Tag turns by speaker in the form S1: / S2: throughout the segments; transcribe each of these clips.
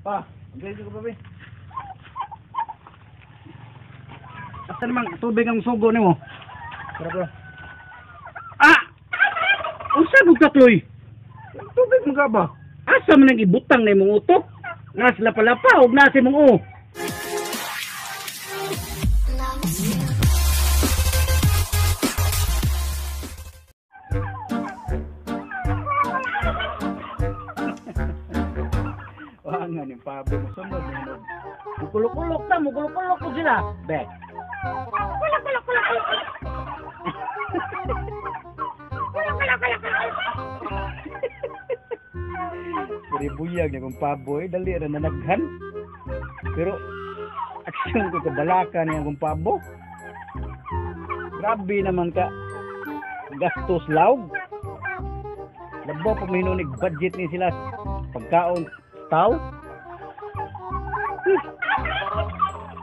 S1: Pa, ang ko pa be.
S2: Asa naman tubig ang sugo nimo?
S1: Tara bro.
S2: Ah! Unsa gud ka, Kloy?
S1: Tubig mo ka ba?
S2: Asa man ang ibutang na imong utok? Nas lapa-lapa og nasa imong o. Wah, nga ni Pablo mo sunod mo. Mukulok-kulok ta, mukulok-kulok ko sila. Be. Kulok-kulok-kulok. Pero buyag niya kung paboy, dali ra nanaghan. Pero aksyon ko kabalaka niya kung pabo. Grabe naman ka. Gastos lawg. Labaw pa may hinunig budget ni sila pagkaon tao.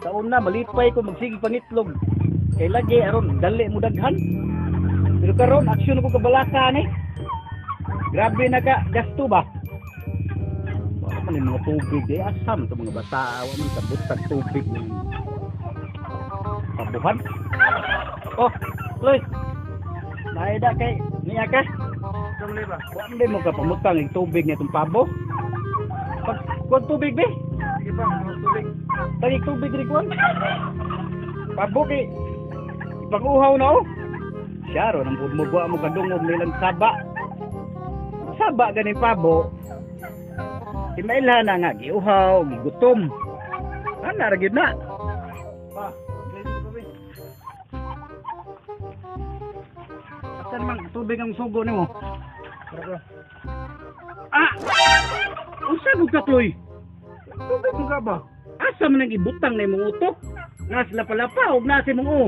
S2: Taon na malipay ko magsige pangitlog. Kay lagi aron dali mo daghan. Pero karon aksyon ko kabalaka ni. Grabe na ka gasto ba? Wala man yung mga tubig eh. Asam ito mga bata. Wala man kabutag tubig ng pabuhan. Oh, Loy. Naida kay niya ka.
S1: Saan ba?
S2: Wala man mo ka pamutang yung tubig niya itong pabo. Pag kuwan tubig be.
S1: Sige pa, mga tubig.
S2: Tagi tubig rin kuwan. Pabo kay ipag-uhaw na oh. Siya ro, nang mugwa mo kadungog nilang saba. Saba gani pabo. Timailhan na nga, giuhaw, gigutom. Ana ra gyud na.
S1: Pa, ang ko pa be.
S2: Asa naman tubig ang sugo nimo?
S1: Tara bro.
S2: Ah! Unsa gud ka, Kloy?
S1: Tubig mo ka ba?
S2: Asa man ang ibutang na imong utok? Nas lapa-lapa og nasa imong o.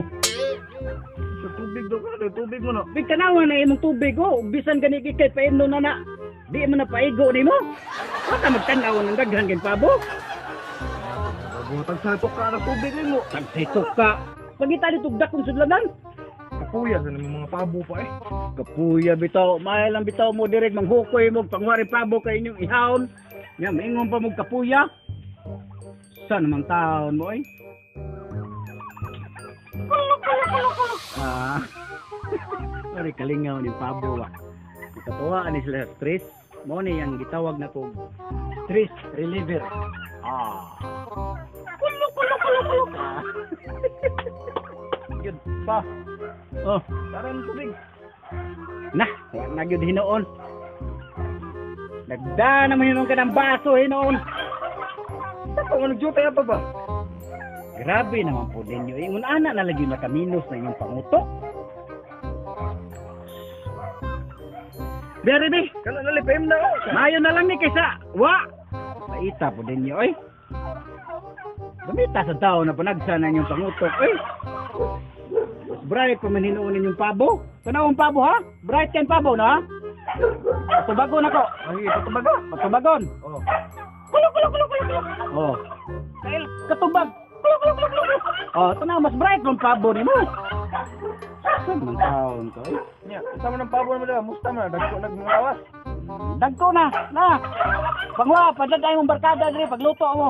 S1: Sa tubig daw ka, tubig mo na.
S2: Big tanawa na imong tubig oh, bisan gani kay paimno na na. Di man na paigo nimo. Wa ka magtan-aw ng daghan kay pabo.
S1: Bagutag sa ka na tubig mo.
S2: Tagsitok ka. Pagita dito dakong sudlanan.
S1: Kapuya sa namang mga pabo pa eh.
S2: Kapuya bitaw, may lang bitaw mo direk manghukoy mo pangwari pabo kay inyong ihawon. Nya maingon pa mo kapuya. Sa naman taon mo ay? Ah. Ari kalingaw ni Pablo ba. Nakatuwa ni sila sa stress. Mo ni ang gitawag na ko stress reliever. Ah. Kulo kulo kulo kulo. Ah.
S1: Yun, pa.
S2: Oh,
S1: Tara ng tubig.
S2: na, wa na gyud hinuon. Nagda naman hinuon ka ng baso hinuon.
S1: Ako nga nagjuta pa ba?
S2: Grabe naman po ninyo. Ingon ana na lagi makaminos na inyong pangutok. Bere be,
S1: Kana na lipim na oh.
S2: maayo na lang ni kaysa wa. Paita po ninyo oy. Dumita sa tao na panagsa na inyong pangutok oy. Mas bright pa man hinuon ninyong pabo. Tanawang pabo ha? Bright kayong pabo na ha? Patubagon ako.
S1: Ay, patubaga.
S2: Patubagon.
S1: Oh.
S2: Kulo kulo kulo kulo kulo. Oh. Dahil katubag. Kulo kulo kulo kulo. Oh, tanaw mas bright mong pabo nimo. Saan man taon ko? Eh?
S1: Nya, sama ng pabo naman daw, musta man dagko nagmangawas.
S2: Dagko na, na. Pangwa, padagay mong barkada diri pagluto mo.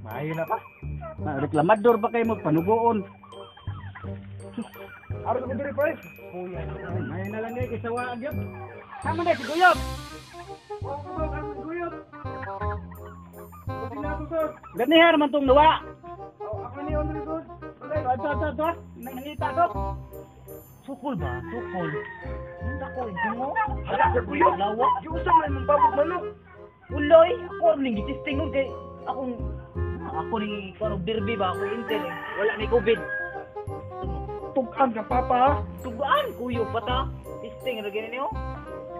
S1: Maayo na pa.
S2: Na, reklamador ba kayo magpanugoon?
S1: Aron ko diri pa eh. Puya.
S2: Ay, may na lang eh, kaysa wa gyud. Tama na si Guyot.
S1: Oh, ko ba ang guyot? Pati na ako sir.
S2: Ganihar man tong luwa.
S1: Oh, ako ni Andre sir.
S2: Ato, ato, ato. Nangita ko.
S3: Sukol ba? Sukol. Nanda ko, mo.
S1: Hala sa guyot.
S3: Lawa.
S1: Giusa man imong pabo manok.
S3: Uloy, ako ning gitisting nun kay akong ako ni kuno derby ba ako Inter eh. Wala may COVID.
S1: Tug-an ka papa ha.
S3: Tugaan kuyo pata. Testing ra gani niyo.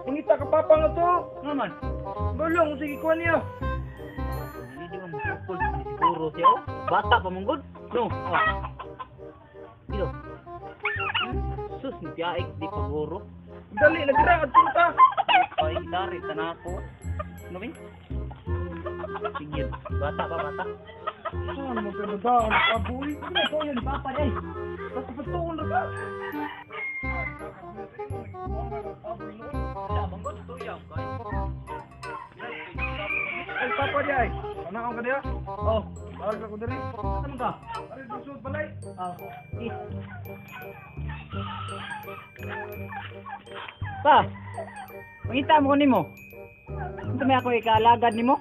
S1: Pangita ka papa nga to.
S3: Nga man.
S1: Balong sige kuan niya.
S3: Hindi man sukol siguro siya. Oh. Bata pa mong good. No. Oh. Kilo. Sus, niyaik di paguro.
S1: Dali nagra adto ta.
S3: Ay, dari tanako. Ano ba? Sige, bata pa bata.
S1: Saan mo ka ba ang pabo? eh?
S3: Ano ko yun, papa day?
S1: Basta patuon ra ka.
S3: Wala, manggod, tuyaw, guys.
S1: Papa di ay. Panaon ka diha?
S3: Oh,
S1: Bawal ka ko diri.
S3: asa man ka?
S1: Ari dusod balay.
S3: Oh, eh. Pa, pangita mo ko nimo. Unsa may ako ikaalagad nimo?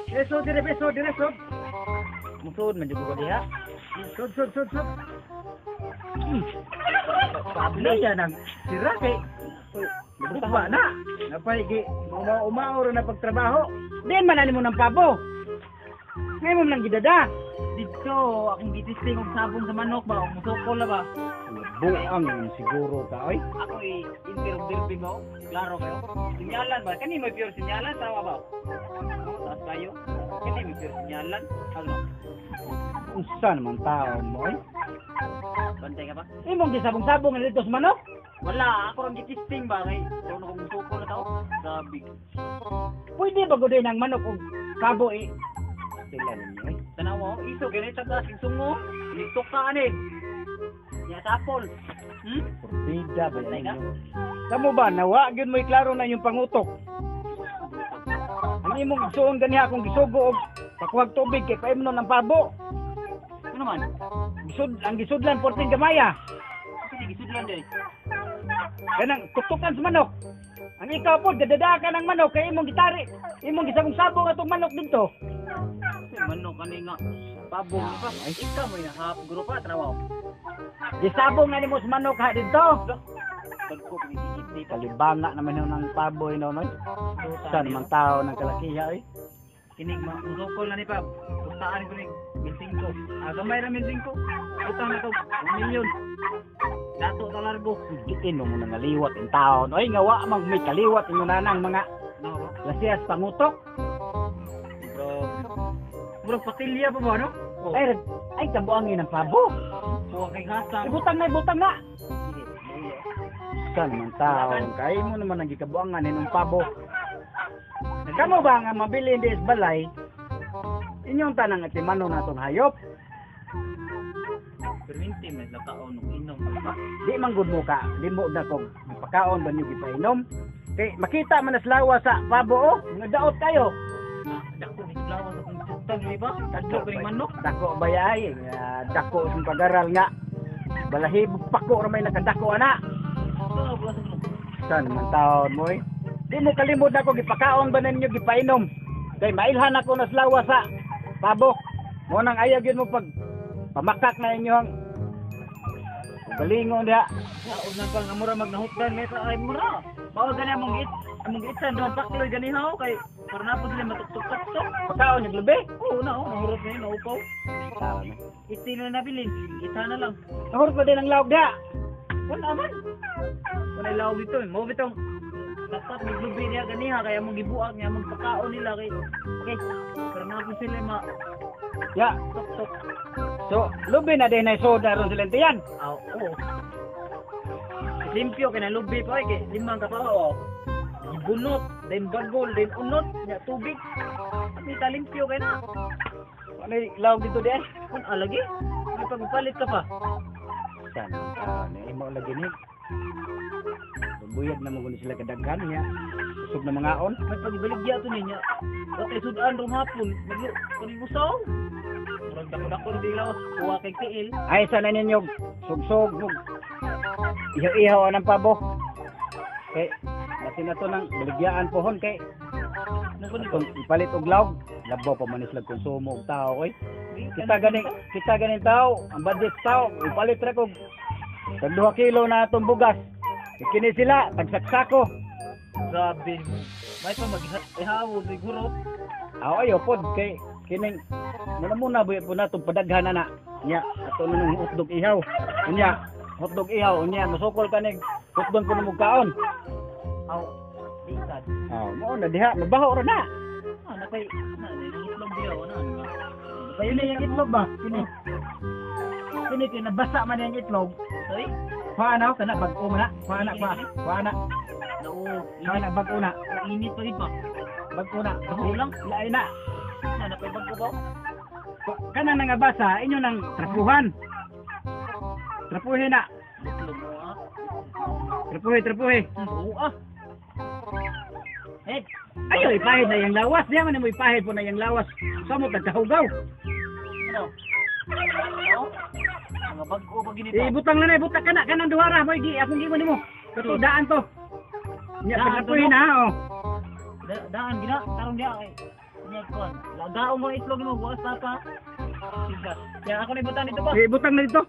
S1: Beso dire, beso dire, sod.
S3: Musod man jud ko diha.
S1: Sod sod sod sod.
S2: Pablo siya nang sira kay Bugba na. Napay gi umao ra na pagtrabaho. Diyan man ani mo ng pabo. Ngayon mo nang gidada.
S3: Dito akong gitisting og sabon sa manok ba, og musukol na ba.
S2: Buang yun siguro ka oy.
S3: Ako i inter og derby ba. Oh. Klaro kayo. Sinyalan ba? Kani may pure sinyalan tawa ba? Oh, taas kayo. Kani may pure sinyalan. Ano?
S2: Unsa naman taon mo oy?
S3: Bantay ka ba?
S2: Imong gisabong-sabong na dito sa manok.
S3: Wala, ako rang gitisting ba kay tuon akong musukol na tao. Grabe.
S2: Pwede ba gud ang manok og pabo eh? Sila ninyo eh.
S3: Tanawa, oh, iso kay tagas ing sungo. Nigtukka ani. Nya sapol.
S2: Purbida ba
S3: Bantay ka?
S2: ninyo? Kamo ba nawa gyud mo'y klaro na inyong pangutok. Ang imong igsuon ganiha akong gisugo og pakuhag tubig kay paimnon ng pabo.
S3: Ano man?
S2: Gisud ang gisudlan 14 gamaya.
S3: Sige, gisudlan day.
S2: Ganang tuktukan sa manok. Ang ikaw po, dadadakan ng manok kay imong gitari. Imong gisabong-sabong atong manok dito.
S3: Kasi manok ani nga pabong pa. Ikaw mo na half group pa tanawa. oh.
S2: Gisabong na nimo sa manok ha dito.
S3: Dagko pag dito.
S2: Kalibanga naman yun ng pabo yun noy. Sa naman tao ng kalakiha oy.
S3: Kinig ma musukol na ni Pab. Pustaan ko ni 25. Ah, gamay ra 25. Utang na to 1 milyon. Dato ta largo.
S2: Gitin mo muna ngaliwat ang taon. Oy nga wa mang may kaliwat ingon na mga
S3: No, bro.
S2: lasiyas pangutok.
S3: Bro. Murag patilya pa ba no? Oh.
S2: Ay, ay kabuangin ang pabo.
S3: Buwa kay hasang.
S2: Ibutang na, ibutang na.
S3: Sige, buya.
S2: Sa naman taon, kay mo naman ang gikabuangan ninong pabo. Kamo ba nga mabili hindi is balay? Inyong tanang at timano na itong hayop.
S3: Perminti man sa kaon og inom.
S2: Di man gud mo ka, di mo na kog pakaon ba niyo gipainom. Kay makita man as lawa sa pabo oh, mga daot kayo.
S3: Ah, dako ni lawas akong tutang di ba? Dako ko manok.
S2: Dako ba ay, nga dako sa pagaral nga. Balahibo pako ra may nakadako ana.
S3: Ito, buwa sa manok.
S2: Sa naman taon mo eh. Di mo kalimod ako gipakaon ba ninyo gipainom. Kay mailhan ako nas lawa sa pabo. Mo nang ayaw gyud mo pag pamakak na inyo ang galingon diha.
S3: Sa una pa nga mura magnahutdan may sa ay mura. Mao gani among it among itsan doon pakloy gani haw kay para na po sila matuktok-tuktok.
S2: Pakaon yung lubi.
S3: Oo na, oh, nahurot na yun, naupaw.
S2: Taon eh.
S3: Iti na nabilin, ita na lang.
S2: Nahurot pa din ang lawag diha.
S3: Wala man. Wala lawag dito eh. Mao bitong dapat maglubi niya ganiha kaya mong gibuak niya mong pakaon nila kay okay para na po sila ma
S2: Ya.
S3: tok-tok.
S2: So, lubi na din ay soda ron sila tiyan.
S3: Aw, oo. Limpyo kay nalubi pa kay limang ka pa oh. Gibunot, then bagol, then unot, nya tubig. Ami ta limpyo kay na.
S2: Ano yung lawag dito diha?
S3: Kun alagi, may pagpalit ka pa.
S2: Sa naman taon eh. Imo lagi ni. Buyag na mo guni sila kadaghan niya. Usog na mga on.
S3: May pagbaligya to ninya. Wa kay sudan rong hapon, maglu kunin mo saw. Murag dako-dako di lawas, kuha kay tiil.
S2: Ay sa na ninyo sugsog ug ihaw-ihaw ang pabo. Kay basin na to ng baligyaan pohon kay
S3: Nako
S2: atong ipalit og lawg labaw pa man sila konsumo og tao oy. Kita ganing tao, ang budget sa tao ipalit ra kog tag 2 kilo na atong bugas. Kini sila tagsaksako.
S3: Grabe mo. May pa mag-ihaw siguro.
S2: Aw ayo pod kay kining muna muna buya po natong padaghan na nya ato na nung hotdog ihaw. Unya hotdog ihaw unya masukol kanig hotdog kuno mo kaon.
S3: Aw, bisad.
S2: Oh, mao na diha mabaho ra na.
S3: Ah, napay na nang itlog diha na ano ba?
S2: Kini yung itlog ba? Kini. Kini kay nabasa man yung itlog.
S3: Ay,
S2: Kuha na kana bag-o man na. Kuha na pa. Kuha na.
S3: nao,
S2: Kuha na bag-o na.
S3: init pa gid ba?
S2: Bag-o na.
S3: Bago lang?
S2: Lain na.
S3: Na napay bago ba?
S2: Kana nga basa inyo nang trapuhan. Trapuhin na.
S3: Itlog mo ah.
S2: Trapuhi, trapuhi.
S3: Oo ah. Eh,
S2: Ayo, ipahid na iyang lawas. Diya man mo ipahid po na iyang lawas. Sa mo tagkahugaw.
S3: Ano? Oh? Mga bag-o pa ginito.
S2: Ibutang na na, ibutang kana kanang duhara mo gi akong gimo nimo. Kato daan to. Nya
S3: Daan to,
S2: pagkapuy
S3: no?
S2: na oh.
S3: Daan gina, tarong diya kay. Nya kon. Lagaon mo itlog mo, bukas pa pa. Sigas. Kaya ako na ibutang dito ba?
S2: Ibutang na dito.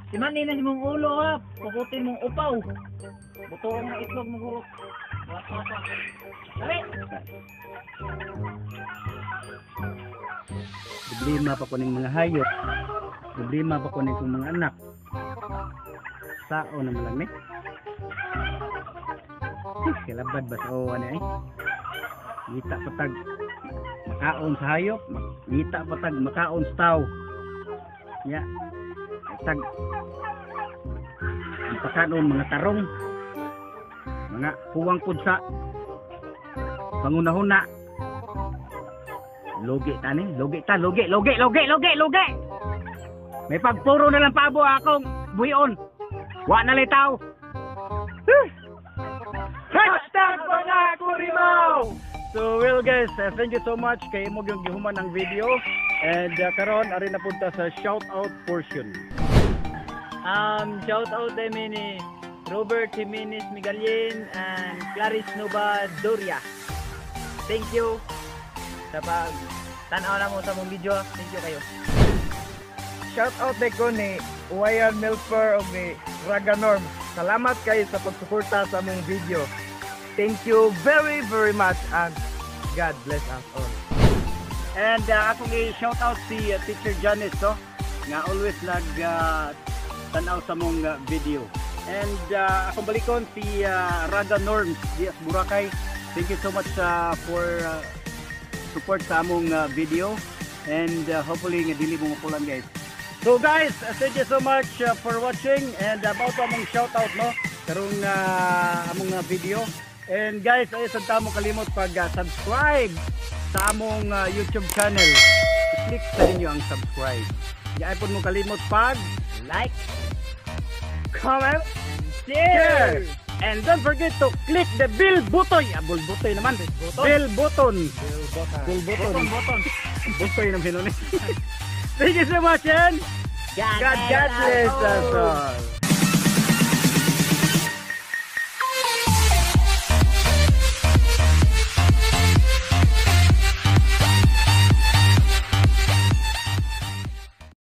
S3: Si Manny na mong ulo ha. Puputin mong upaw. Butuan ng itlog mo guro. Bukas pa pa. Dali.
S2: Problema pa ko ning mga hayop. Problema pa ko ning kong mga anak. Sao naman lang ni. Eh, Kilabad ba sa owa ni ay? Ngita patag makaon sa hayop, ngita patag makaon sa tao. Nya. Tag ang pakanon mga tarong, mga kuwang pud sa pangunahuna. Lugi ta ni, lugi ta, lugi, lugi, lugi, lugi, lugi. May pagpuro na lang pabo akong buhion. Wa na litaw. #PanaKurimaw! So well guys, thank you so much kay imo yung gihuman ang video and karon ari na punta sa shout out portion.
S3: Shout out din ni Robert Jimenez Migalien and Clarice Nova Doria. Thank you sa pag tanaw na mo sa mong video. Thank you kayo.
S1: Shout out ko ni Wayan Milfer o ni Raganorm. Salamat kayo sa pagsuporta sa among video. Thank you very very much and God bless us all.
S2: And akong i-shout out si Teacher Janice, no, nga always nag tanaw sa mong video. And akong balikon si Raga Norms Diaz Boracay. Thank you so much for support sa among video and hopefully nga dili mo makulang, guys. So guys, thank you so much for watching and about among shout out, no, karong among video. And guys, ay sad ta mo kalimot pag subscribe sa among YouTube channel. I-click sa ninyo ang subscribe. Di pod mo kalimot pag
S3: like,
S1: comment,
S2: share. And don't forget to click the bell button. Ah, bell button naman. Bell button.
S1: Bell button.
S2: Bell button.
S3: Button, button.
S2: Butoy naman yun. Thank you so much and
S3: God,
S1: God bless us all.